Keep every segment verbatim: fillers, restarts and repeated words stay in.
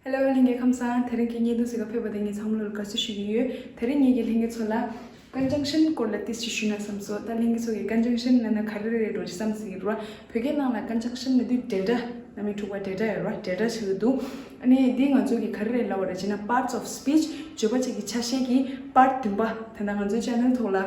Hello ལྷན་རྒྱས་ཁམས་བཟང་། དེ་རིང་གི་བརྙན་ཐུང་གཟིགས་ག་ཕེབས་པ་དེ་ངས་ཚང་མ་ལོ་ལ་དགའ་བསུ་ཞུ་གི་ཡོད། དེ་རིང་ངེད་ཀྱིས་ལྷན་རྒྱས་ཚོ་ལ་ཀོན་ཇང་ཤན་སྐོར་ལ་ཏིས་ཅིག་ཞུས་ན་བསམ་སོང་། ད་ལྷན་རྒྱས་ཚོ་གིས་ཀོན་ཇང་ཤན་ལབ་ན་ག་རེ་རེད་འགྲོ་ཅིག་བསམ་ཟེར་གྱི་རེད་བ། བོད་སྐད་ནང་ལ་ཀོན་ཇང་ཤན་ལབ་དུས་འབྲེལ་སྒྲ། རྣམ་དབྱེ་དྲུག་པ་འབྲེལ་སྒྲ་ཡོད་རེད་བ། འབྲེལ་སྒྲ་ཆགས་ཀྱི་འདུག་ཨ་ནི་འདི་ང་ཚོ་གིས་ག་རེ་རེད་ལབ་པ་རེད་ཅེ་ན། Parts of speech བརྗོད་པ་གཅིག་གི་ཆ་ཤས་ཀྱི་པར་བདུན་པ། ད་ལྟ་ང་ཚོའི་ཆེ་ནལ་ཐོག་ལ་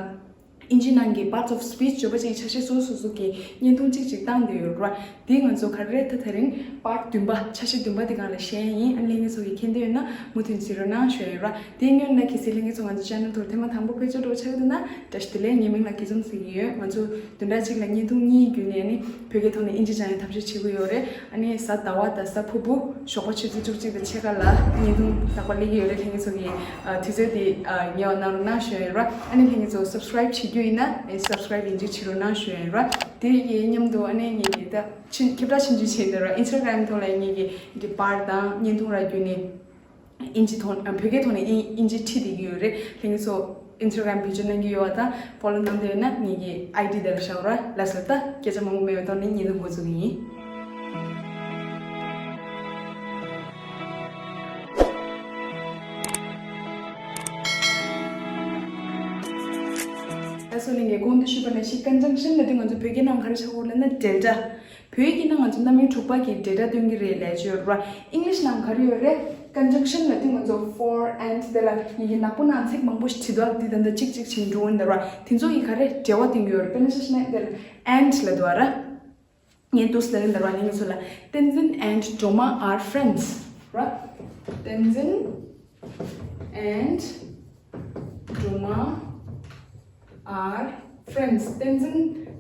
ཨིན་ཇི་ནང་གི་Parts of speech བརྗོད་པ་གཅིག་གི་ཆ་ཤས་སོ་སོ་སོ་གི་བརྙན་ཐུང་གཅིག་གཅིག་བཏང་བསྡད་ཡོད་རེད་བ། འདི་ང་ཚོ་ག་རེ་རེད། ད་དེ་རིང་པར་བདུན་པ། ཆ་ཤས་བདུན་པ་འདི་སྒང་ལ་བཤད་ཡིན། ཨ་ནི་ལྷན་རྒྱས་ཚོ་གིས་མཁྱེན་འདོད་ཡོད་ན་མུ་མཐུད་གཟིགས་རོགས་གནང་ཞུ་ཡ་ཡིན་ར། དེའི་སྔོན་ལ་གལ་སྲིད་ལྷན་རྒྱས་ཚོ་ང་ཚོ་ཆེ་ནལ་ཐོག་ཐེངས་མ་དང་པོ་ཕེབས་འབྱོར་འདྲ་པོ་ཆགས་ཀྱི་འདུག་ན་བཀྲ་ཤིས་བདེ་ལེགས། ངའི་མིང་ལ་སྐྱིད་འཛོམས་ཟེར་གྱི་ཡོད། ང་ཚོ་བདུན་ཕྲག་གཅིག་ལ་བརྙན་ཐུང་གཉིས་བརྒྱུད་ནས་ཨ་ནི་བོད་སྐད་ཐོག་ནས་ཨིན་ཇི་སྦྱང་ཡའི་ཐབས་ཤེས་བྱེད་ཀྱི་ཡོད་རེད། ཨ་ནི་གཟའ་ཟླ་བ་དང་གཟའ་ཕུར་བུ་ཞོགས་པ་ཆུ་ཚོད་བཅུ་གཅིག་དང་ཕྱེད་ཀ་ལ་བརྙན་ཐུང་རྟག་པར་སླེབས་ཀྱི་ཡོད་རེད། ལྷན་རྒྱས་ཚོ་གིས་ཨ་དུས་ཚོད་དེ་ཨ་ཉར་བ་གནང་རོགས་གནང་ཞུ་ཡ་ཡིན་ར། ཨ་ནི་ལྷན་རྒྱས་ཚོ་སབ་སི་ཀ་རའིབ་བྱེད་རྒྱུ་ཡིན་ན་ཨེ་སབ་སི་ཀ་རའིབ་ཡིན་གཅིག་བྱེད་རོགས་གནང་ཞུ་ཡ་ཡིན་ར། དེ་ཡི་མཉམ་དུ་ཨ་ནི་ངེད་ཀྱིས་ད་ཕྱིན་ཁྱབ་བསྒྲགས་ཆུང་ཆུང་བྱས་ཡིན་ར། ཨིན་སི་ཊ་གྷ་རམ་ཐོག་ལ་ངེད་ཀྱིས་འདི་པར་དང་བརྙན་ཐུང་ར་བརྒྱུད་ནས་ཨིན་ཇི་ཐོག་ཨ་བོད་སྐད་ཐོག་ནས་ཨིན་ཨིན་ཇི་ཁྲིད་བསྡད་ཀྱི་ཡོད་རེད། ལྷན་རྒྱས་ཚོ་ཨིན་སི་ཊ་གྷ་རམ་བེད་སྤྱོད་གནང་གི་ཡོད་པ་དང་ཕོ་ལོ་གནང་འདོད་ཡོད་ན་ངེད་ཀྱི་ཨའི་ཌི་དེ་ལ་བཞག་རོགས། ལགས་སོ། ད་སྐད་ཆ་མང་པོ་མེད་པའི་ཐོག་ནས་བརྙན་ཐུང་འགོ་འཛུགས་ཀྱི་ཡིན། ལགས་སོ། ལྷན་རྒྱས་གོང་དུ་ཞུས་པ་ནང་བཞིན་ཀོན་ཇང་ཤན་ལབ་དུས་ང་ཚོ་བོད་སྐད་ནང་ག་རེ་ཆགས་ཀྱི་ཡོད་ལབ་ན་འབྲེལ་སྒྲ། བོད་ཡིག་ནང་ང་ཚོ་རྣམ་དབྱེ་དྲུག་པ་གི་འབྲེལ་སྒྲ་སྟོན་གྱི་རེད་ལབ་ཀྱི་ཡོད་རེད་བ། ཨིང་ལིཤ་ནང་ག་རེ་ཡོད་རེད། ཀོན་ཇང་ཤན་ལབ་དུས་ང་ཚོ་for and དེ་ལ་ཡི་གེ་ནག་པོ་ནང་ཚིག་མང་པོ་ཞིག་བྲིས་འདུག་འདི་ད་ལྟ་གཅིག་གཅིག་བྱས་འགྲོ་འོང་དེ་རེད་བ། དེ་ཚོ་ཡི་ག་རེ་འབྲེལ་བ་སྟོན་གྱི་ཡོད་རེད། དཔེར་ན་ཆ་བཞག་ན་དེ་ལ་and ལབ་འདུག་བ་ར། ངས་འདུག་ལབ་ཀྱི་འདུག་ར། ངས་ཚོ་ལ། Tenzin and Droma are friends ར། Tenzin and Droma are friends. བསྟན་འཛིན་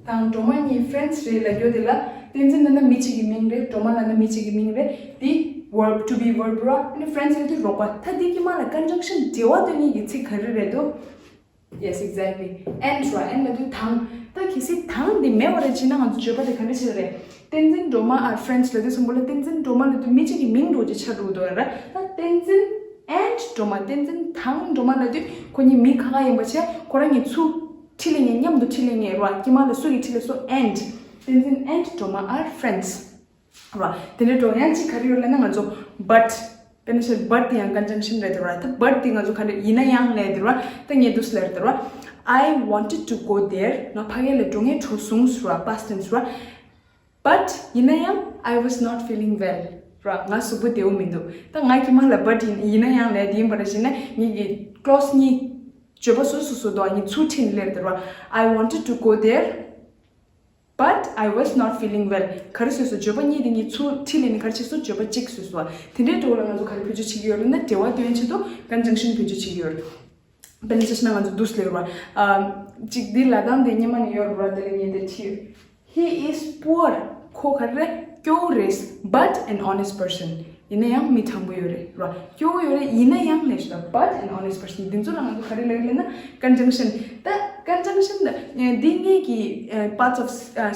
དང་སྒྲོལ་མ་གཉིས་friends རེད་ལབ་རྒྱུ་དེ་ལ། བསྟན་འཛིན་ལབ་ན་མི་གཅིག་གི་མིང་རེད། སྒྲོལ་མ་ལབ་ན་མི་གཅིག་གི་མིང་རེད། འདི་verb to be verb ར། ཨ་ནི་friends ལབ་དུས་རོགས་པ། ད་འདི་དཀྱིལ་མ་ལ་ཀོན་ཇང་ཤན་འབྲེལ་བ་སྟོན་མཁན་གྱི་ཚིག་ག་རེ་རེད་འདུག Yes, exactly. And ར། and ལབ་དུས་དང་། ད་གལ་སྲིད་དང་འདི་མེད་པ་རེད་བྱས་ན་ང་ཚོ་བརྗོད་པ་དེ་ག་འདྲ་བྱེད་རེད། བསྟན་འཛིན་སྒྲོལ་མ་are friends ལབ་དུས་གསུམ་པོ་ལ་བསྟན་འཛིན་སྒྲོལ་མ་ལབ་དུས་མི་གཅིག་གི་མིང་འདྲ་བོ་ཅིག་ཆགས་འགྲོ་གི་འདུག་ར། ད་བསྟན་འཛིན་and སྒྲོལ་མ། བསྟན་འཛིན་དང་སྒྲོལ་མ་ལབ་དུས་ཁོ་གཉིས་མི་ཁ་ཁ་ཡིན་པ་བྱས་ཁོ་རང་གཉིས་ཚུར་ཁྲིད་ལེན་མཁན། མཉམ་དུ་ཁྲིད་ལེན་མཁན་ར། དཀྱིལ་མ་ལ་སུ་གིས་ཁྲིད་ལེན་སོང་། and བསྟན་འཛིན་and སྒྲོལ་མ་are friends ར། དེ་འདྲའི་འགྲོ་ཡང་གཅིག་ག་རེ་ཡོད་ལབ་ན་ང་ཚོ་but དཔེར་ན་ཆ་but དེ་ཡང་ཀོན་ཇང་ཤན་རེད་འདུག་ར། ད་but དེ་ང་ཚོ་ག་འདྲ་ཡིན་ན་ཡང་ལབ་འདུག་ར། ད་ངས་འདུག་ལབ་འདུག་ར། I wanted to go there. ང་ཕ་གི་ལ་འགྲོ་མཁན་བྱུང་སོང་ར། past tense ར། But ཡིན་ན་ཡང་I was not feeling well ར། ང་གཟུགས་པོ་བདེ་པོ་མི་འདུག་ད་ང་དཀྱིལ་མ་ལ་but ཡིན་ཡིན་ན་ཡང་ལབ་དེ་ཡིན་པ་ར་བྱས་ན་ངེད་ཀྱི་clause གཉིས་བརྗོད་པ་སོ་སོ་སོ་དོ་གཉིས་ཚུར་ཁྲིད་ནས་ལབ་འདུག་ར། I wanted to go there, but I was not feeling well. ག་རེ་བཟོས་སོང་། བརྗོད་པ་གཉིས་དེ་གཉིས་ཚུར་ཁྲིད་ལེན་ནས་ག་རེ་བྱས་སོང་། བརྗོད་པ་གཅིག་བཟོས་སོང་བ། དེ་འདྲའི་འགྲོ་ལ་ང་ཚོ་ག་རེ་བེད་སྤྱོད་བྱེད་ཀྱི་ཡོད་ལབ་ན་འབྲེལ་བ་སྟོན་ཆེད་དུ་ཀོན་ཇང་ཤན་བེད་སྤྱོད་བྱེད་ཀྱི་ཡོད་རེད། དཔེར་ན་ཆ་བཞག་ན་ང་ཚོ་འདུག་ལབ་ར། ཨ་གཅིག་འདི་ལབ་སྟངས་དེ་སྔོན་མ་ནས་ཡོད་ར། དེ་ལ་ངས་དེ་ཁྲིད། He is poor. ཁོ་ག་རེ་རེད། སྐྱོ་བོ་རེད། But an honest person. ཡིན་ན་ཡང་མི་དྲང་པོ་ཡོད་རེད་ར། སྐྱོ་བོ་ཡོད་རེད། ཡིན་ན་ཡང་ལབ་ཤག But an honest person. འདི་ཚོ་ལ་ང་ཚོ་ག་རེ་ལབ་ཡོད་ལབ་ན་ཀོན་ཇང་ཤན། ད་ཀོན་ཇང་ཤན་ད་འདི་ངེད་ཀྱི་parts of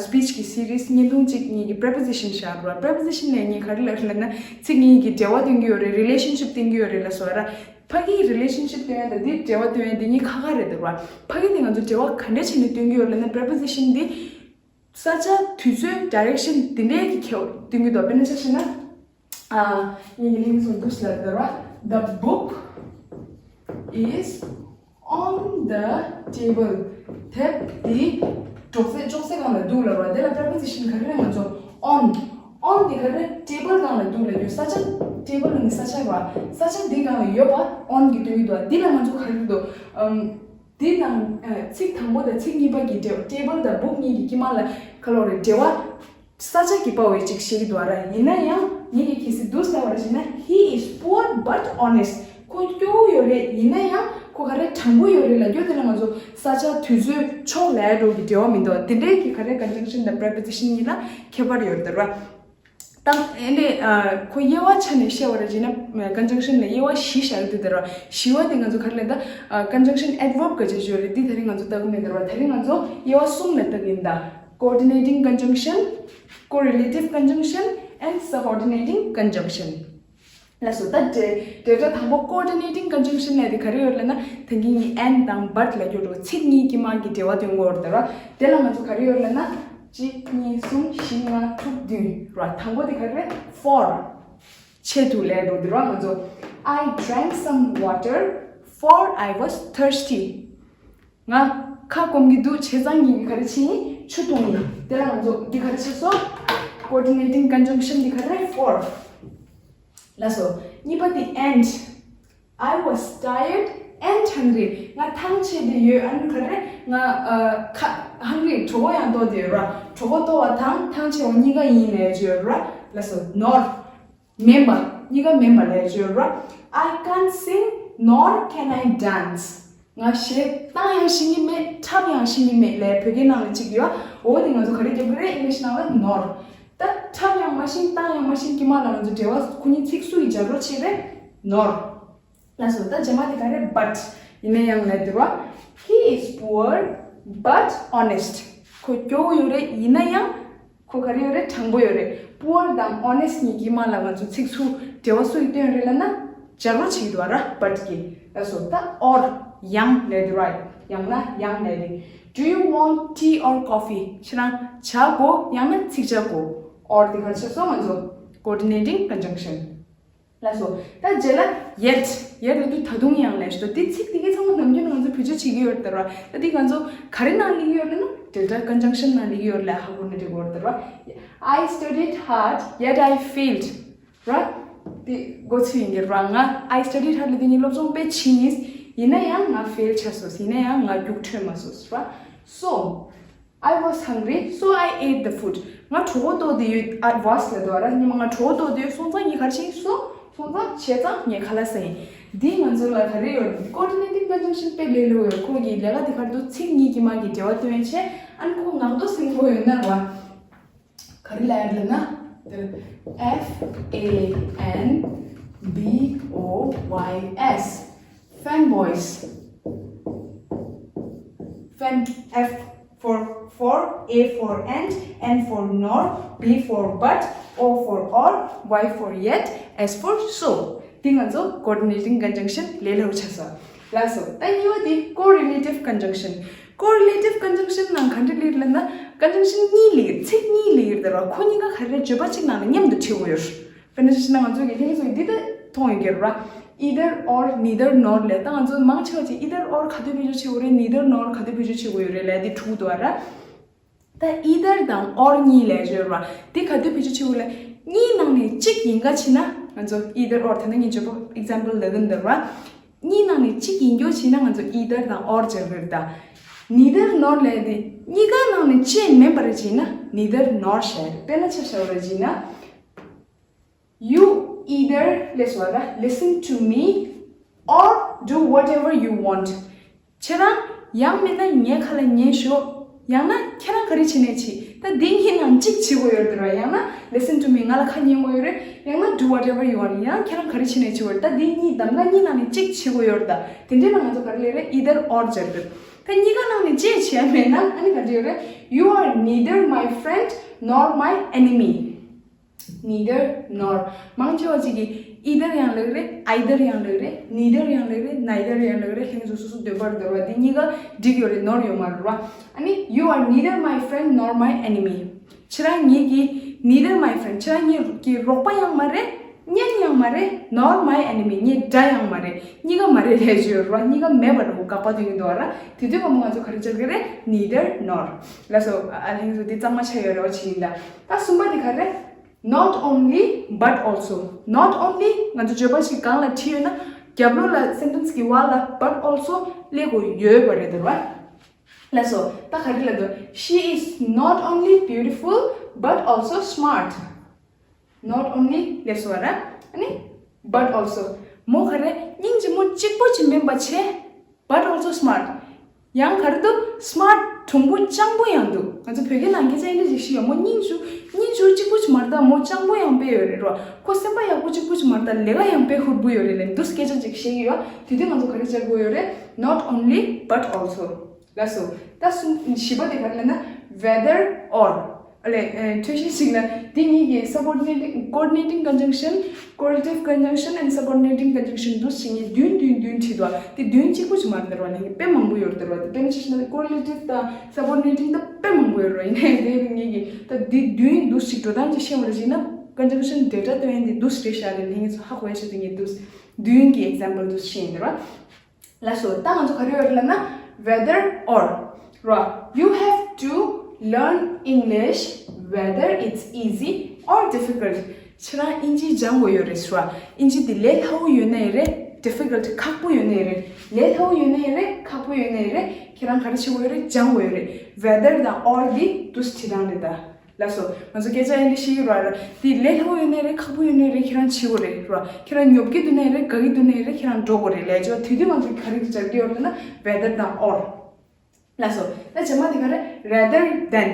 speech གི་series བརྙན་ཐུང་གཅིག་ངེད་ཀྱི་preposition བཞག་ར། preposition ལ་ངས་ག་རེ་ལབ་ལབ་ན་ཚིག་གཉིས་ཀྱི་འབྲེལ་བ་སྟོན་གྱི་ཡོད་རེད། relationship སྟོན་གྱི་ཡོད་རེད་ལབ་སོང་ར། ཕ་གིའི་relationship སྟོན་ཡ་དང་འདི་འབྲེལ་བ་སྟོན་ཡ་འདི་གཉིས་ཁག་ཁག་རེད་འདུག་ར། ཕ་གི་དེ་ང་ཚོ་འབྲེལ་བ་ག་འདྲ་བྱས་ནས་སྟོན་གྱི་ཡོད་ལབ་ན་preposition འདི་ས་ཆ་དུས་ཚོད་direction དེ་འདྲའི་གི་ཁྱད་སྟོན་གྱི་འདུག་དཔེར་ན་ཆ་བཞག་ན། ཨ་ངས་ལིང་སོང་འདུག་ལབ་འདུག་ར། The book is on the table. དེབ་དེ་ཅོག་ཙེ་ཅོག་ཙེ་སྒང་ལ་འདུག་ལབ་ར། དེ་ལ་preposition ག་རེ་རེད། ང་ཚོ་on on དེ་ག་རེ། table སྒང་ལ་འདུག་ལབ་རྒྱུ། ས་ཆ་table ནི་ས་ཆ་ར། ས་ཆ་འདི་སྒང་ལ་ཡོད་པ་on གི་སྟོན་གྱི་འདུག་འདི་ལ་ང་ཚོ་ག་རེ་འདུག་ཨམ། འདི་དང་ཚིག་དང་པོ་དང་ཚིག་གཉིས་པ་གི་འབྲེལ་བ། table དང་book གཉིས་ཀྱི་དཀྱིལ་མ་ལ་ག་ལབ་རེད། འབྲེལ་བ། ས་ཆ་གི་དཔའ་བོའི་ཅིག་བཤད་ཀྱི་འདུག་ར། ཡིན་ན་ཡང་ངེད་ཀྱིས་གལ་སྲིད་འདུག་ལབ་པ་རེད་བྱས་ན། He is poor but honest. ཁོ་སྐྱོ་བོ་ཡོད་རེད། ཡིན་ན་ཡང་ཁོ་ག་རེ། དྲང་པོ་ཡོད་རེད་ལབ་རྒྱུ་དེ་ལ་ང་ཚོ་ས་ཆ་དུས་ཚོད་ཕྱོགས་ལ་འགྲོ་གི་འབྲེལ་བ་མི་འདུག་དེ་འདྲའི་གི་ག་རེ། conjunction དང་preposition གཉིས་ལ་ཁྱད་པར་ཡོད་རེད་ར། ད་ཨེ་འདྲས་ཁོ་དབྱེ་བ་ཆ་ནས་བཤད་པ་རེད་བྱས་ན། conjunction ལ་དབྱེ་བ་བཞི་བཞག་གི་འདུག་དེ་ར། བཞི་བ་དེ་ང་ཚོ་ག་རེ་ལབ་ད། conjunction adverb ག་ཅིག་ཡོད་རེད། འདི་དེ་རིང་ང་ཚོ་ལྟ་གི་མེད་དེ་ར། དེ་རིང་ང་ཚོ་དབྱེ་བ་གསུམ་ལ་ལྟ་གི་ཡིན་ད། Coordinating conjunction, correlative conjunction and subordinating conjunction. ལགས་སོ། ད་འབྲེལ་འབྲེལ་སྒྲ་དང་པོ་coordinating conjunction ལབ་དེ་ག་རེ་ཡོད་ལབ་ན། ད་གིན་ངས་and དང་but ལབ་རྒྱུ་འདྲ་བོ་ཚིག་གཉིས་དཀྱིལ་མ་གི་འབྲེལ་བ་སྟོན་གྱི་ཡོད་རེད་ད་ར། དེ་ལ་ང་ཚོ་ག་རེ་ཡོད་ལབ་ན། གཅིག་གཉིས་གསུམ་བཞི་ལྔ་དྲུག་བདུན་ར། དང་པོ་དེ་ག་རེ་རེད། for. ཆེད་དུ་ལས་འགྲོ་འདི་ར་ང་ཚོ། I drank some water, for I was thirsty. ང་ཁ་སྐོམ་གྱི་འདུག་བྱས་ཙང་ངས་ག་རེ་བྱས་ཡིན། ཆུ་བཏུང་ཡིན། དེ་ལ་ང་ཚོ་འདི་ག་རེ་བྱས་སོ། Coordinating conjunction འདི་ག་རེ། for. ལགས་སོ། གཉིས་པ་དེ་and. I was tired and hungry. ང་ཐང་ཆད་དེ་ཡོད། ཨ་ནི་ག་རེ། ང་ཨ་ཁ་hungry གྲོད་ཁོག་ཡང་ལྟོགས་དེ་ཡོད་ར། གྲོད་ཁོག་ལྟོགས་པ་དང་ཐང་ཆད་པ་གཉིས་ཀ་ཡིན་ལས་བརྗོད་ར། ལགས་སོ། nor. མིན་པ། གཉིས་ཀ་མིན་པ་ལས་བརྗོད་ར། I can't sing nor can I dance. ང་གཞས་བཏང་ཡང་ཤེས་ཀྱི་མེད། འཁྲབ་ཡང་ཤེས་ཀྱི་མེད་ལས་བོད་སྐད་ནང་ལ་གཅིག་ཡོད། འོ་དེ་ང་ཚོ་ག་རེ་རྒྱབ་ཀྱི་རེད། English ནང་ལ་nor. ད་འཁྲབ་ཡང་མ་ཤེས། བཏང་ཡང་མ་ཤེས་ཀྱི་མ་ལ་ང་ཚོ་འབྲེལ་བ་ཁོ་གཉིས་ཚིག་སུ་ཡིས་སྦྱར་རོགས་བྱེད་རེད། nor. ལགས་སོ། ད་རྗེས་མ་དེ་ག་རེ། but. ཡིན་ན་ཡང་ལས་དེ་ར། He is poor but honest. ཁོ་སྐྱོ་བོ་ཡོད་རེད། ཡིན་ན་ཡང་ཁོ་ག་རེ་ཡོད་རེད། དྲང་པོ་ཡོད་རེད། poor དང་honest གཉིས་ཀྱི་མ་ལ་ང་ཚོ་ཚིག་སུ་འབྲེལ་བ་སུ་ཡིས་སྟོན་རེད་ལབ་ན། སྦྱར་རོགས་བྱེད་ཀྱི་འདུག་ར། but གི། ལགས་སོ། ད་or. ཡང་ལས་དེ་ར། ཡང་ན་ཡང་ལས་དེ། Do you want tea or coffee? ཁྱེད་རང་ཇ་དགོས་ཡང་ན་ཚིག་ཇ་དགོས། or དེ་ག་རེ་བྱས་སོང་ང་ཚོ། Coordinating conjunction. ལགས་སོ། ད་རྗེས་ལ་yet. yet ལབ་དུས་ད་དུང་ཡང་ལབ་ཤོག་དེ་ཚིག་དེ་གའི་ཚང་མ་ནམ་རྒྱུན་ང་ཚོ་བེད་སྤྱོད་བྱེད་ཀྱི་ཡོད་རེད་ད་ར། ད་དེ་ང་ཚོ་ག་རེ་ནང་སླེབས་ཀྱི་ཡོད་རེད་ན། Delta conjunction ནང་སླེབས་ཀྱི་ཡོད་རེད་ལབ་ཧ་གོ་ན་འགྲིག་གི་ཡོད་རེད་ད་ར། I studied hard yet I failed. ར། དེ་མགོ་ཚོས་ཡིན་གྱི་ར། ང་I studied hard ལབ་དུས་ངས་སློབ་སྦྱོང་དཔེ་བྱས་ཡིན། ཡིན་ན་ཡང་ང་fail བྱས་སོང་། ཡིན་ན་ཡང་ང་རྒྱུགས་འཕྲོད་མ་སོང་ར། So I was hungry, so I ate the food. ང་གྲོད་ཁོག་ལྟོགས་བསྡད་ཡོད། I was ལབ་འདུག་ར། ཉི་མ་ང་གྲོད་ཁོག་ལྟོགས་བསྡད་ཡོད། སོང་ཙང་ངས་ག་རེ་བྱས་སོང་། སོང་ཙང་བྱས་ཙང་ངས་ཁ་ལག་ཟས་ཡིན། འདི་ང་ཚོ་ལ་ག་རེ་ཡོད་རེད། Coordinating conjunction དཔེ་ལས་སླ་པོ་ཡོད། ཁོ་གི་ལས་ཀ་དེ་ག་རེ་འདུག་ཚིག་གཉིས་ཀྱི་དམག་གི་འབྲེལ་བ་སྟོན་བྱས། ཨ་ནི་ཁོ་ངག་ཐོག་སེམས་ཁོག་ཡོད་ན་ར། ག་རེ་ལབ་ཡ་ལབ་ན། F A N B O Y S. Fanboys. Fan, F for for, A for and, N for nor, B for but, O for or, Y for yet, S for so. འདི་ང་ཚོ་coordinating conjunction ལས་སླ་པོ་ཆགས་སོང་། ལགས་སོ། ད་གཉིས་པ་དེ་correlative conjunction. Correlative conjunction ནང་ག་འདྲ་ལབ་ན། conjunction གཉིས་ལབ། ཚིག་གཉིས་ལབ་ཡོད་རེད་པ། ཁོ་གཉིས་ཀ་ག་རེ་བརྗོད་པ་གཅིག་ནང་ལ་མཉམ་དུ་ཁྲིད་དགོས་ཡོད། དཔེར་ན་ཆ་བཞག་ན་ང་ཚོ་གི་ལྷན་ཚོགས་འདི་ལྟ་མཐོང་ཡོད་ཀྱི་རེད་པ། Either or, neither nor ལབ། ད་ང་ཚོ་མང་ཆེ་བ་ཅིག་either or ག་དུས་བེད་སྤྱོད་བྱེད་དགོས་རེད། neither nor ག་དུས་བེད་སྤྱོད་བྱེད་དགོས་ཡོད་རེད་ལབ་དེ་འཁྲུག་འདུག་པ་ར། ད་either དང་or གཉིས་ལབ་ཡོད་རེད་པ། དེ་ག་དུས་བེད་སྤྱོད་བྱེད་དགོས་ལབ། གཉིས་ནང་ནས་གཅིག་ཡིན་ག་བྱས་ན་ང་ཚོ་either or། ད་ནི་ངས་བརྗོད་པ་example ལབ་ཀྱི་འདུག་པ། གཉིས་ནང་ནས་གཅིག་ཡིན་རྒྱུ་བྱས་ན་ང་ཚོ་either དང་or སྦྱར་གྱི་རེད་ད། neither nor ལབ་དེ་གཉིས་ཀ་ནང་ནས་གཅིག་མིན་པ་རེད་བྱས་ན་neither nor བྱས་རེད། དཔེར་ན་ཆ་བཞག་པ་རེད་བྱས་ན། You either, ལས་སོ་ར། listen to me or do whatever you want. ཁྱེད་རང་ཡང་མིན་ན་ངའི་ཁ་ལ་ཉན་ཤོག་ཡང་ན་ཁྱེད་རང་ག་རེ་བྱེད་ནས་བྱེད། ད་འདི་གཉིས་ནང་གཅིག་བྱེད་དགོས་ཡོད་རེད་པ། ཡང་ན་listen to me ང་ལ་ཁ་ཉན་དགོས་ཡོད་རེད། ཡང་ན་do whatever you want ཡང་ཁྱེད་རང་ག་རེ་བྱེད་ནས་བྱེད་དགོས་རེད། ད་འདི་གཉིས་གདམ་ག་གཉིས་ནང་ནས་གཅིག་བྱེད་དགོས་ཡོད་རེད། ད་དེ་འདྲའི་ནང་ང་ཚོ་ག་རེ་ལབ་རེད། either or སྦྱར་དགོས། ད་གཉིས་ཀ་ནང་ནས་གཅིག་བྱས་མེད་ན་ཨ་ནི་ག་འདྲ་ཡོད་རེད། You are neither my friend nor my enemy. neither nor. མང་ཆེ་བ་ཅིག་གིས་either ཡང་ལབ་རེད། either ཡང་ལབ་རེད། neither ཡང་ལབ་རེད། neither ཡང་ལབ་རེད། ལྷན་ཚོགས་སོ་སོ་འདོད་པར་འདོར་བ་འདི་གཉིས་ཀ་འགྲིག་ཡོད་རེད། nor ཡོད་མ་རེད་པ། ཨ་ནི། You are neither my friend nor my enemy. ཁྱེད་རང་ངེད་ཀྱི་neither my friend ཁྱེད་རང་ངེད་ཀྱི་རོགས་པ་ཡང་མ་རེད། གཉེན་ཡང་མ་རེད། nor my enemy ངའི་དགྲ་ཡང་མ་རེད། གཉིས་ཀ་མ་རེད་ལབ་ཀྱི་ཡོད་རེད་པ། གཉིས་ཀ་མེད་པ་རེད་པ། དགག་པ་སྟོན་གྱི་འདུག་པ་ར། དེ་དུས་སྒང་མོ་ང་ཚོ་ག་རེ་སྦྱར་གྱི་རེད། neither nor. ལགས་སོ། ཨ་ལྷན་ཚོགས་འདི་གཙང་མ་ཆགས་ཡོད་རེད་པ། བྱས་ཡིན་ད། ད་གསུམ་པ་དེ་ག་རེ། Not only but also. not only ང་ཚོ་བརྗོད་པ་ཞིག་སྒང་ལ་བྲིས་ཡོད་ན་རྒྱབ་ལོགས་ལ་sentence གི་བར་ལ་but also སླེབས་དགོས་ཡོད་པ་རེད་འདུག་པ། ལགས་སོ། ད་ག་རེ་ལབ་འདུག She is not only beautiful but also smart. not only ལབ་སོང་བ་ར། ཨ་ནི། but also མོ་ག་རེ་སྙིང་རྗེ་མོ་གཅིག་པོ་ཅིག་མིན་པ་བྱས། but also smart. ཡང་ག་རེ་འདུག smart གྲུང་པོ་སྤྱང་པོ་ཡང་འདུག་ང་ཚོ་བོད་སྐད་ནང་སྐད་ཆ་འདི་འདྲ་ཞིག་བཤད་ཡོད། མོ་སྙིང་རྗེ་སྙིང་རྗེ་གཅིག་པོ་ཅིག་མ་རེད་ད། མོ་སྤྱང་པོ་ཡང་དཔེ་ཡོད་རེད་རོ། ཁོ་སེམས་པ་ཡག་པོ་གཅིག་པོ་ཅིག་མ་རེད་ད། ལས་ཀ་ཡང་དཔེ་ཧུར་པོ་ཡོད་རེད་ལབ་འདུག་སྐད་ཆ་ཅིག་བཤད་ཀྱི་ཡོད། དེ་དུས་ང་ཚོ་ག་རེ་བྱེད་དགོས་ཡོད་རེད། not only but also. ལགས་སོ། ད་གསུམ་བཞི་པ་དེ་ག་རེ་ལབ་ན། whether or. ཨ་ལས། ཨེ། འགྲེལ་བཤད་ཞིག་ལ་འདི་གཉིས་ཀྱི་subordinating, coordinating conjunction, correlative conjunction and subordinating conjunction འདུག་སེ་ངས་བདུན་བདུན་བདུན་བྲིས་འདུག་དེ་བདུན་གཅིག་པུ་ཞིག་མ་རེད་ར། ལས་དཔེ་མང་པོ་ཡོད་རེད་ར། དེ་དཔེར་ན་ཆ་བཞག་ན་correlative དང་subordinating ད་དཔེ་མང་པོ་ཡོད་ར། ཡིན་ནའི་དེ་ངེད་ཀྱིས་ད་འདི་བདུན་འདུག་སེ་འགྲོ་སྟངས་ཅིག་བཤད་པ་རེད་ཅེ་ན། conjunction འབྲེལ་སྒྲ་སྟོན་ཡས་འདི་འདུག་སེ་རེད་ཤག་རེད། ལྷན་རྒྱས་ཚོ་ཧ་གོ་ཡས་ཆེད་དུ་ངས་འདུག་སེ་དུས་ཡུན་གྱི་example འདུག་སེ་བཤད་ཡིན་ར། ལགས་སོ། ད་ང་ཚོ་ག་རེ་ཡོད་རེད་ལབ་ན། Whether or ར། You have to learn English whether it's easy or difficult. ཁྱེད་རང་དབྱིན་ཇི་སྦྱང་དགོས་ཡོད་རེད་ར། དབྱིན་ཇི་འདི་ལས་སླ་བོ་ཡོད་ན་ཡང་རེད། difficult ཁག་པོ་ཡོད་ན་ཡང་རེད། ལས་སླ་བོ་ཡོད་ན་ཡང་རེད། ཁག་པོ་ཡོད་ན་ཡང་རེད། ཁྱེད་རང་ག་རེ་བྱེད་དགོས་ཡོད་རེད། སྦྱང་དགོས་ཡོད་རེད། Whether དང་or འདི་འདུག་སེ་བྲིས་སྟངས་རེད་ད། ལགས་སོ། ང་ཚོ་སྐད་ཆ་ཡིན་དེ་ཤེས་ཀྱི་རེད་ར། དེ་ལས་སླ་བོ་ཡོད་ནའི་རེད། ཁག་པོ་ཡོད་ནའི་རེད། ཁྱེད་རང་བྱེད་དགོས་རེད་ར། ཁྱེད་རང་ཉོབ་ཀྱི་འདུག་ནའི་རེད། དགའ་གི་འདུག་ནའི་རེད། ཁྱེད་རང་འགྲོ་དགོས་རེད། ལས་བྱེད་པ་དེ་དུས་ང་ཚོ་ག་རེ་སྦྱར་གྱི་ཡོད་རེད་ན། Whether དང་or ལགས་སོ། ད་རྗེས་མ་དེ་ག་རེ། Rather than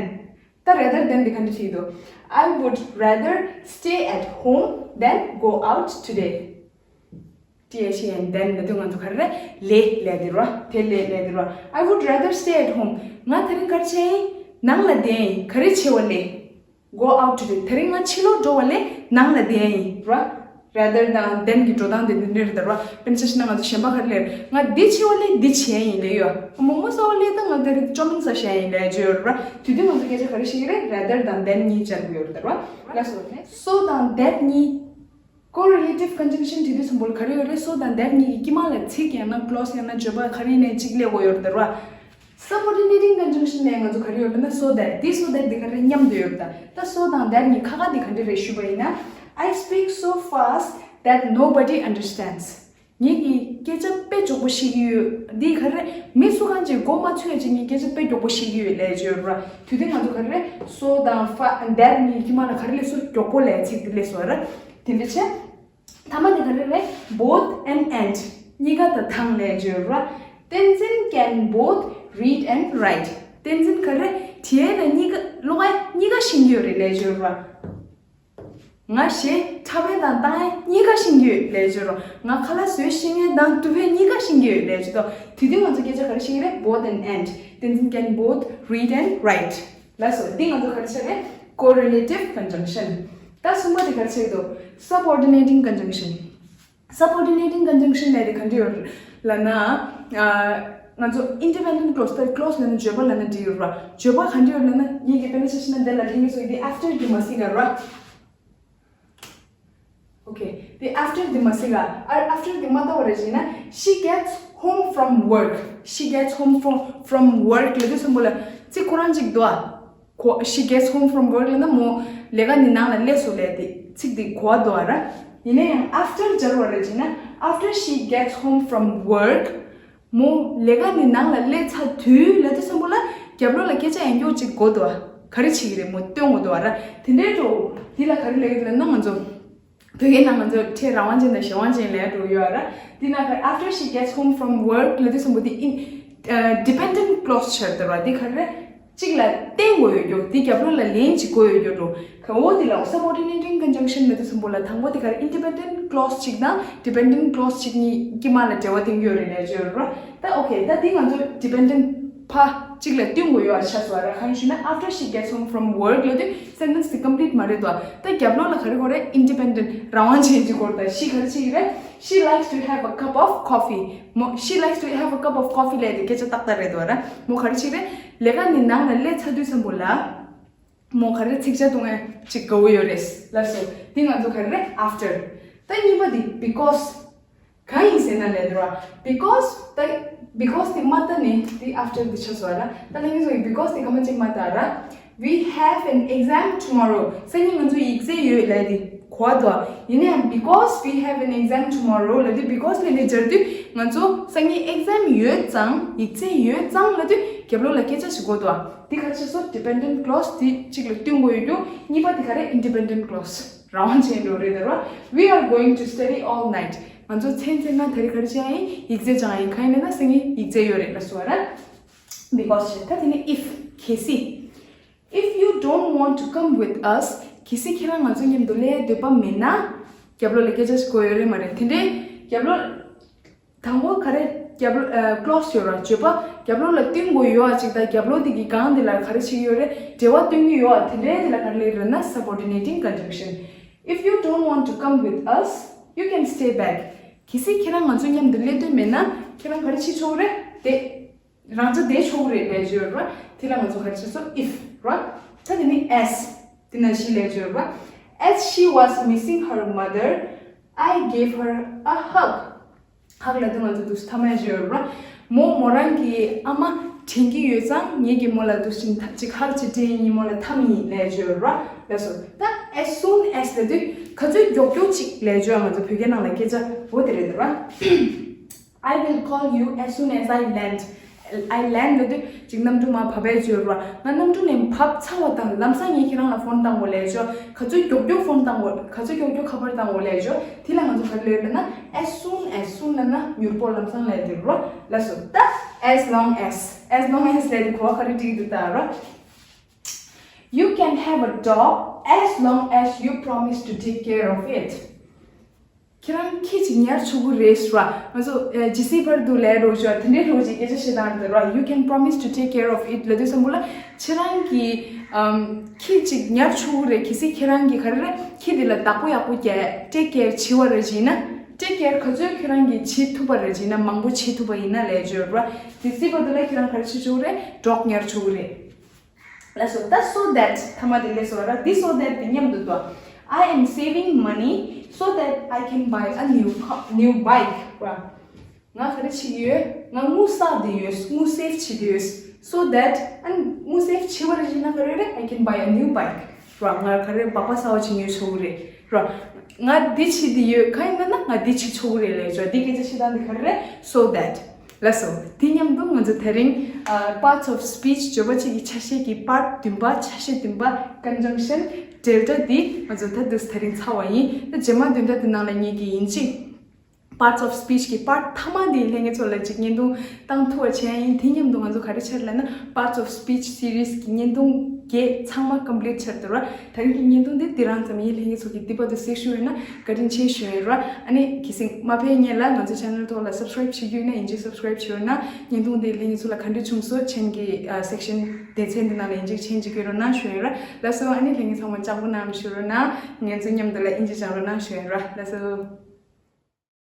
ད་rather than འདི་ག་འདྲ་བྲིས་འདུག I would rather stay at home than go out today. T H E N than ལབ་དུས་ང་ཚོ་ག་རེ་རེད། ལས་ལས་དེ་ར། དེ་ལས་ལས་དེ་ར། I would rather stay at home. ང་དེ་རིང་ག་རེ་བྱས་ཡིན། ནང་ལ་བསྡད་ཡིན། ག་རེ་བྱེད་པ་ལས། Go out today. དེ་རིང་ང་ཕྱི་ལོགས་འགྲོ་བ་ལས་ནང་ལ་བསྡད་ཡིན་ར། Rather དང་than གི་འགྲོ་སྟངས་དེ་འདི་འདྲ་རེད་ད་ར། དཔེར་ན་ཆ་བཞག་ན་ང་ཚོ་གཞན་པ་ག་རེ་ལས། ང་འདི་བྱེད་པ་ལས་འདི་བྱས་ཡིན་ལས་ཡོད། མོག་མོག་ཟ་བ་ལས་ད་ང་དེ་རིང་ཅོ་མིན་ཟ་བྱས་ཡིན་ལས་བརྗོད་ཡོད་ར། དེ་དུས་ང་ཚོ་སྐད་ཆ་ག་རེ་བཤད་ཀྱི་རེད། Rather དང་than གཉིས་སྦྱར་དགོས་ཡོད་རེད་ད་ར། ལགས་སོ། So དང་that གཉིས། Correlative conjunction དེ་དུས་ཙམ་པོ་ལ་ག་རེ་ཡོད་རེད། So དང་that གཉིས་ཀྱི་དཀྱིལ་མ་ལ་ཚིག་ཡང་ན་clause ཡང་ན་བརྗོད་པ་ག་རེ་ཡིན་ནའི་གཅིག་སླེབས་དགོས་ཡོད་རེད་ད་ར། Subordinating conjunction ལ་ང་ཚོ་ག་རེ་ཡོད་རེད་ན། So that དེ་so that དེ་ག་རེ་མཉམ་དུ་ཡོད་རེད་ད། ད་so དང་that གཉིས་ཁ་ཁ་དེ་ག་འདྲ་རེད་ཞུས་པ་ཡིན་ན། I speak so fast that nobody understands. ངེད་ཀྱིས་སྐད་ཆ་དཔེ་མགྱོགས་པོ་བཤད་ཀྱི་ཡོད། འདི་ག་རེ། མི་སུ་གང་ཅིག་མགོ་མ་ཚོས་ཅིག་ངས་སྐད་ཆ་དཔེ་མགྱོགས་པོ་བཤད་ཀྱི་ཡོད་ལས་བརྗོད་ར། དེ་དུས་ང་ཚོ་ག་རེ་རེད། So དང་fa- that གཉིས་དཀྱིལ་མ་ལ་ག་རེ་སླེབས་སོང་། མགྱོགས་པོ་ལས་ཚིག་དེ་སླེབས་སོང་ར། དེ་འདྲ་བྱས། མཐའ་མ་དེ་ག་རེ་རེད། Both and and གཉིས་ཀ་དང་དང་ལས་བརྗོད་ར། Tenzin can both read and write. བསྟན་འཛིན་ག་རེ་རེད། བྲིས་ཡས་དང་གཉིས་ཀ་ཀློག་ཡས་གཉིས་ཀ་ཤེས་ཀྱི་ཡོད་རེད་ལས་བརྗོད་ར། ང་གཞས་འཁྲབ་ཡས་དང་བཏང་ཡས་གཉིས་ཀ་ཤེས་ཀྱི་ཡོད་ལས་བརྗོད་ར། ང་ཁ་ལག་བཟོ་ཤེས་མཁན་དང་གཏུབ་ཡས་གཉིས་ཀ་ཤེས་ཀྱི་ཡོད་ལས་བརྗོད་དོ། དེ་དུས་ང་ཚོ་སྐད་ཆ་ག་རེ་བཤད་ཀྱི་རེད། Both and and. བསྟན་འཛིན་can both read and write. ལགས་སོ། འདི་ང་ཚོ་ག་རེ་བྱས་རེད། Correlative conjunction. ད་གསུམ་པ་དེ་ག་རེ་བྱས་འདུག Subordinating conjunction. Subordinating conjunction ལབ་དེ་ག་འདྲ་ཡོད་ལབ་ན། ཨ། ང་ཚོ་independent clause ད་clause ལབ་ན་བརྗོད་པ་ལབ་ན་འགྲིག་ཡོད་ར། བརྗོད་པ་ག་འདྲ་ཡོད་ལབ་ན། ངེད་ཀྱིས་དཔེར་ན་ཆ་བཞག་ན་འདི་ལ་ལྷན་རྒྱས་ཚོ་འདི་after འདི་མ་གཟིགས་ག་ར། Okay. འདི་after འདི་མ་གཟིགས་ག་ཨ། after འདི་མ་ལྟ་བ་རེད་ཅེ་ན། She gets home from work. She gets home from from work ལབ་དུས་ཙམ་པོ་ལ་ཚིག་ཁོ་རང་གཅིག་འདུག་ཨ། གོ- She gets home from work ལབ་ན་མོ་ལས་ཀ་ནས་ནང་ལ་སླེབས་སོང་ལབ་དེ་ཚིག་དེ་གོ་བ་འདུག་ཨ་ར། ཡིན་ན་ཡང་after སྦྱར་བ་རེད་ཅེ་ན། After she gets home from work. མོ་ལས་ཀ་ནས་ནང་ལ་སླེབས་ཚར་དུས་ལབ་དུས་ཙམ་པོ་ལ་རྒྱབ་ལོགས་ལ་སྐད་ཆ་ཡང་སྐྱོ་གཅིག་གོ་འདུག་ཨ། ག་རེ་བྱེད་ཀྱི་རེད། མོ་སྟོན་དགོས་འདུག་ཨ་ར། དེ་འདྲའི་འགྲོ། འདི་ལ་ག་རེ་ལབ་ཀྱི་རེད་ལབ་ན། ང་ཚོ་བོད་སྐད་ནང་ང་ཚོ་ཁྲལ་རང་དབང་ཅན་དང་གཞན་དབང་ཅན་ལབ་འགྲོ་ཡོད་ཨ་ར། འདི་ན་ག- after she gets home from work ལབ་དུས་ཙམ་པོ་འདི་in- ཨ། dependent clause སྦྱར་འདུག་ར། འདི་ག་རེ་རེད། གཅིག་ལ་བརྟེན་དགོས་ཡོད་རྒྱུ། འདི་རྒྱབ་ལོགས་ལ་ལན་གཅིག་དགོས་ཡོད་རྒྱུ་འགྲོ། ག- འོ་འདི་ལ་subordinating conjunction ལབ་དུས་ཙམ་པོ་ལ་དང་པོ་འདི་ག་རེ། independent clause གཅིག་དང་dependent clause གཅིག་གཉིས་དཀྱིལ་མ་ལ་འབྲེལ་བ་བསྟན་གྱི་ཡོད་རེད་ལབ་ཀྱི་ཡོད་རེད་ར། ད་okay ད་འདི་ང་ཚོ་dependent ཕ་གཅིག་ལ་བསྟུན་དགོས་ཡོད་ཆགས་སོང་ར། གང་ཞུས་ན། After she gets home from work ལབ་དུས་sentence དེ་complete མ་རེད་དོ། ད་རྒྱབ་ལོགས་ལ་ག་རེ་དགོས་རེད། independent རང་དབང་ཅན་གཅིག་དགོས་རེད། ད་she ག་རེ་བྱེད་ཀྱི་རེད། She likes to have a cup of coffee. མོ- she likes to have a cup of coffee ལབ་དེ་སྐད་ཆ་ཏག་ཏག་རེད་དོ་ར། མོ་ག་རེ་བྱེད་ཀྱི་རེད། ལས་ཀ་ནས་ནང་ལ་སླེབས་ཚར་དུས་ཙམ་པོ་ལ་མོ་ག་རེ་ཚིག་ཇ་བཏུང་ཡས་ཅིག་དགའ་བོ་ཡོད་རེད་ལབ་སོང་། འདི་ང་ཚོ་ག་རེ་རེད། After. ད་གཉིས་པ་འདི་because གང་ཡིན་ཟེར་ན་ལབ་འདུག་ར། Because ད་because དེ་མ་ལྟ་ནས་དེ་after དེ་ཆགས་སོང་ར། ད་ལྷན་རྒྱས་ཚོ་ཡིས་because དེ་ག་མ་གཅིག་མ་ལྟ་ར། We have an exam tomorrow. སང་ཉིན་ང་ཚོ་ཡིག་ཚད་ཡོད་ལབ་དེ་གོ་བ་འདུག་ཡིན་ན་ཡང་because we have an exam tomorrow ལབ་དུས་because ལབ་ནས་སྦྱར་དུས་ང་ཚོ་སང་ཉིན་exam ཡོད་ཙང་། ཡིག་ཚད་ཡོད་ཙང་ལབ་དུས་རྒྱབ་ལོགས་ལ་སྐད་ཆ་ཞིག་གོ་འདུག་དེ་ག་རེ་ཆགས་སོང་། dependent clause དེ་གཅིག་ལ་བསྟུན་དགོས་ཡོད་རྒྱུ། གཉིས་པ་དེ་ག་རེ། independent clause རང་དབང་ཅན་འགྲོ་རེད་ད་ར། We are going to study all night. ང་ཚོ་མཚན་མཚན་ན་དེ་རིང་ག་རེ་བྱེད་ཡ་ཡིན། ཡིག་ཚད་སྦྱང་ཡ་ཡིན། གང་ཡིན་ལབ་ན་སང་ཉིན་ཡིག་ཚད་ཡོད་རེད་ལབ་སོང་ར། Because བྱས། ད་དེ་ནས་if གལ་སྲིད། If you don't want to come with us, གལ་སྲིད་ཁྱེད་རང་ང་ཚོ་མཉམ་དུ་སླེབས་འདོད་པ་མེད་ན། རྒྱབ་ལོགས་ལ་སྐད་ཆ་ཞིག་གོ་ཡོད་རེད་མ་རེད། དེ་འདྲའི་རྒྱབ་ལོགས། དང་པོ་ག་རེ། རྒྱབ་ལོགས་ཨ། clause ཡོད་ར། བརྗོད་པ་རྒྱབ་ལོགས་ལ་བསྟུན་དགོས་ཡོད་ཨ་ཅིག་དང་། རྒྱབ་ལོགས་དེ་གི་སྒང་དེ་ལ་ག་རེ་བྱེད་ཀྱི་ཡོད་རེད། འབྲེལ་བ་སྟོན་གྱི་ཡོད་ཨ། དེ་འདྲའི་དེ་ལ་ག་རེ་ལབ་ཀྱི་རེད་ན། subordinating conjunction. If you don't want to come with us, you can stay back. གལ་སྲིད་ཁྱེད་རང་ང་ཚོ་མཉམ་དུ་སླེབས་འདོད་མེད་ན་ཁྱེད་རང་ག་རེ་བྱེད་ཆོག་རེད་དེ། རང་ཅག་བསྡད་ཆོག་རེད་ལབ་ཀྱི་ཡོད་ར། དེ་ལ་ང་ཚོ་ག་རེ་བྱེད་སོང་། if ར། ད་དེ་ནི་as དེ་ནང་བཞིན་ལབ་ཀྱི་ཡོད་ར། As she was missing her mother, I gave her a hug. ཧག་ལབ་དུས་ང་ཚོ་འདུག་སེ་ཐ་མ་ཡ་ཅིག་ཡོད་རེད་པ། མོ་མོ་རང་གི་ཨ་མ་དྲན་གྱི་ཡོད་ཙང་ངེད་ཀྱིས་མོ་ལ་འདུག་སེ་ཅིག་ཧག་ཅིག་སྤྲད་ཡིན། མོ་ལ་འཐམས་ཡིན་ལབ་ཡ་ཅིག་ཡོད་རེད་པ། ལགས་སོ། ད་as soon as ལབ་དུས་ག་ཚོད་མགྱོགས་མགྱོགས་ཅིག་ལབ་ཡ་ཅིག་ཡོད། ང་ཚོ་བོད་སྐད་ནང་ལ་སྐད་ཆ་འོ་དེ་རེད་འདུག་ར། I will call you as soon as I land. I land ལབ་དུས་ཅིག་གནམ་གྲུ་མར་བབས་པ་ཡ་ཅིག་ཡོད་རེད་པ། ང་གནམ་གྲུ་ནས་བབས་ཚར་བ་དང་ལམ་སང་ངས་ཁྱེད་རང་ལ་ཕོན་བཏང་དགོས་ལབ་ཡ་ཅིག་ཡོད། ག་ཚོད་མགྱོགས་མགྱོགས་ཕོན་བཏང་དགོས། ག་ཚོད་མགྱོགས་མགྱོགས་ཁ་པར་བཏང་དགོས་ལབ་ཡ་ཅིག་ཡོད། དེ་ལ་ང་ཚོ་ག་རེ་ལབ་ཡོད་ལབ་ན། As soon, as soon ལབ་ན་མྱུར་པོ་ལམ་སང་ལབ་ཡ་དེ་རེད་པ། ལགས་སོ། ད་as long as, as long as ལབ་དུས་གོ་བ་ག་རེ་འགྲིག་འདུག་ད་ར། You can have a dog as long as you promise to take care of it. ཁྱེད་རང་ཁྱི་གཅིག་ཉར་ཆོག་གི་རེད་ཟེར་བ། ང་ཚོ་ཨ་ཇི་སི་ཕར་དུ་ལས་རོགས་ཞུ་བ་དེ་འདྲའི་རོགས་ཀྱི་སྐད་ཆ་བཤད་སྟངས་རེད་ར། You can promise to take care of it ལབ་དུས་སམ་བྷོ་ལ་ཁྱེད་རང་གིས་ཨམ་ཁྱི་གཅིག་ཉར་ཆོག་གི་རེད། གལ་སྲིད་ཁྱེད་རང་གིས་ག་རེ་རེད། ཁྱི་དེ་ལ་བདག་པོ་ཡག་པོ་བརྒྱབ། take care བྱེད་པ་རེད་བྱས་ན། take care ག་ཚོད་ཁྱེད་རང་གིས་བྱེད་ཐུབ་པ་རེད་བྱས་ན། མང་པོ་བྱེད་ཐུབ་པ་ཡིན་ན་ལབ་ཡ་ཅིག་ཡོད་ར། ཇི་སི་ཕར་དུ་ལ་ཁྱེད་རང་ག་རེ་བྱེད་ཆོག་གི་རེད། dog ཉར་ཆོག་གི་རེད། ལགས་སོ། ད་so that ཐ་མ་དེ་ལས་སོ་ར། འདི་so that དེ་མཉམ་དུ་འདུག I am saving money so that I can buy a new car, new bike ར། ང་ག་རེ་བྱེད་ཀྱི་ཡོད། ང་དངུལ་བསགས་བསྡད་ཡོད། དངུལ་སེབ་བྱེད་བསྡད་ཡོད། so that ཨ་ནི་དངུལ་སེབ་བྱེད་པ་རེད་བྱས་ན་ག་རེ་རེད། I can buy a new bike ར། ང་ག་རེ་སྦག་སྦག་གསར་པ་བྱེད་ཡོད་ཆོག་གི་རེད་ར། ང་འདི་བྱེད་བསྡད་ཡོད། གང་ཡིན་ན་ང་འདི་བྱེད་ཆོག་གི་རེད་ལབ་ཡ་ཅིག་ཡོད། འདི་སྐད་ཆ་བཤད་སྟངས་འདི་ག་རེ་རེད། so that ལགས་སོ། དེ་མཉམ་དུ་ང་ཚོ་དེ་རིང་ཨ་parts of speech བརྗོད་པ་གཅིག་གི་ཆ་ཤས་ཀྱི་part བདུན་པ། ཆ་ཤས་བདུན་པ། conjunction འབྲེལ་སྒྲ་འདི་ང་ཚོ་ད་དུས་དེ་རིང་ཚར་བ་ཡིན། ད་རྗེས་མ་བདུན་ཕྲག་འདི་ནང་ལ་ངེད་ཀྱིས་ཡིན་གཅིག parts of speech གི་part ཐ་མ་འདི་ལྷན་རྒྱས་ཚོ་ལ་ཅིག་བརྙན་ཐུང་བཏང་ཐུབ་པ་བྱས་ཡིན། དེ་མཉམ་དུ་ང་ཚོ་ག་རེ་བྱས་ལབ་ན། parts of speech series གི་བརྙན་ཐུང་བརྒྱད་ཚང་མ་complete བྱས་འདུག་ར། ད་རིང་གི་བརྙན་ཐུང་འདི་འདི་རང་ཙམ་ཡིན། ལྷན་རྒྱས་ཚོ་གིས་འདི་བར་དུ་གཟིགས་བཞུགས་ཡོད་ན་བཀའ་དྲིན་ཆེ་ཞུ་ཡིན་ར། ཨ་ནི་གལ་སྲིད་མ་ཕེབས་སྔོན་ལ་ང་ཚོ་channel ཐོག་ལ་subscribe བྱེད་རྒྱུ་ཡིན་ན་ཡིན་གཅིག subscribe བྱེད་ཡོད་ན། བརྙན་ཐུང་འདི་ལྷན་རྒྱས་ཚོ་ལ་ག་འདྲ་བྱུང་སོང་མཆན་གྱི་ཨ་section སྡེ་ཚན་འདི་ནང་ལ་ཡིན་གཅིག་མཆན་གཅིག་བསྐྱོན་རོགས་གནང་ཞུ་ཡིན་ར། ལགས་སོ། ཨ་ནི་ལྷན་རྒྱས་ཚང་མ་ལྕགས་པོ་གནང་ཞུ་རོགས་གནང་། ང་ཚོ་མཉམ་དུ་ལ་ཨིན་ཇི་སྦྱང་རོགས་གནང་ཞུ་ཡིན་ར། ལགས་སོ།